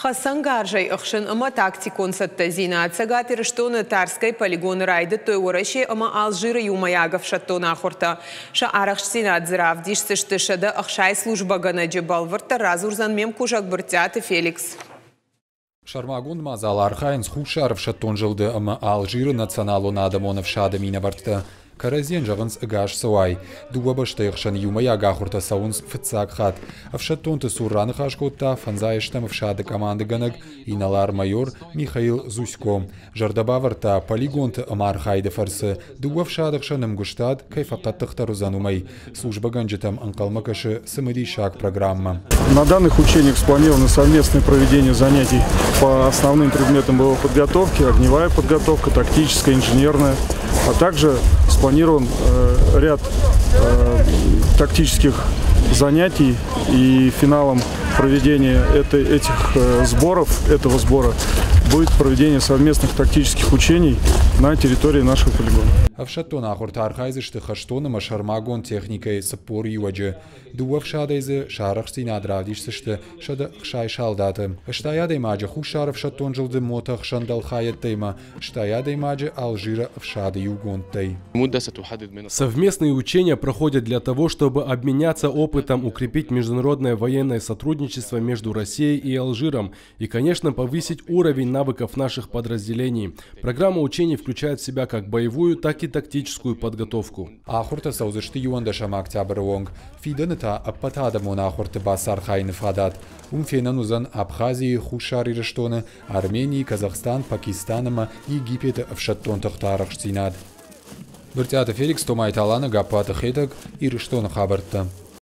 Хӕцӕнгарзӕй ӕхсын ӕмӕ тактикон цӕттӕдзинад. Цӕгат Ирыстоны Тарскӕйы полигоны райдыдтой Уӕрӕсе ӕмӕ Алжиры иумӕйаг ӕфсӕддон ахуыртӕ. Сӕ арӕхстдзинад дзы равдисдзысты 160 службӕгӕнӕджы. Бӕлвырддӕр радзурдзӕн ме мкусӕг Брытъиаты Феликс. Сӕрмагонд мадзалы архайынц Хуссар ӕфсӕддон зылды ӕмӕ Алжиры националон адӕмон ӕфсады минӕвӕрттӕ. Кӕрӕдзийӕн зӕгъынц ӕгас цӕуай. Дыууӕ бӕстӕйы хсӕн иумӕйаг ахуыртӕ цӕуынц фыццаг хатт. Ӕфсӕддонты цур раныхас кодта фӕндзайӕстӕм ӕфсады командыгӕнӕг инӕлар-майор Михаил Зусько. Зӕрдӕ бавӕрдта, полигонты ӕмархайды фӕрцы дыууӕ ӕфсады хсӕн ӕмгуыстад кӕй фӕхъӕддыхдӕр уыдзӕн, уымӕй. Службӕгӕнджытӕм ӕнхъӕлмӕ кӕсы цымыдисаг программӕ. На данных учениях спланировано совместное проведение занятий по основным предметам боевой подготовки, огневая подготовка, тактическая, инженерная, а также спланирован ряд тактических занятий, и финалом проведения этих сборов, этого сбора будет проведение совместных тактических учений на территории нашего полигона. Ӕфсӕддон ахуырты архайдзысты хӕстон ӕмӕ сӕрмагонд техникӕйы 40 иуӕджы. Дыууӕ ӕфсадӕй дзы сӕ арӕхстдзинад равдисдзысты 160 салдаты. 60 адӕймаджы Хуссар ӕфсӕддон зылды мотоӕхсӕн дӕлхайӕдтӕй ӕмӕ 60 адӕймаджы Алжиры ӕфсады иугондтӕй. Совместные учения проходят для того, чтобы обменяться опытом, укрепить международное военное сотрудничество между Россией и Алжиром и, конечно, повысить уровень навыков наших подразделений. Программа учений включает в себя как боевую, так и тактическую подготовку. Ахуыртӕ цӕудзысты 11 октябры онг. Фидӕны та ӕппӕтадӕмон ахуырты бацархайыны фадат. Уым фенӕн уыдзӕн Абхазийы, Хуссар Ирыстоны, Арменийы, Казахстан, Пакистан ӕмӕ Египеты ӕфсӕддон тыхты арӕхстдзинад. Брытъиаты Феликс, Томайты Алана, Гаппаты Хетӕг, Ирыстоны хабӕрттӕ.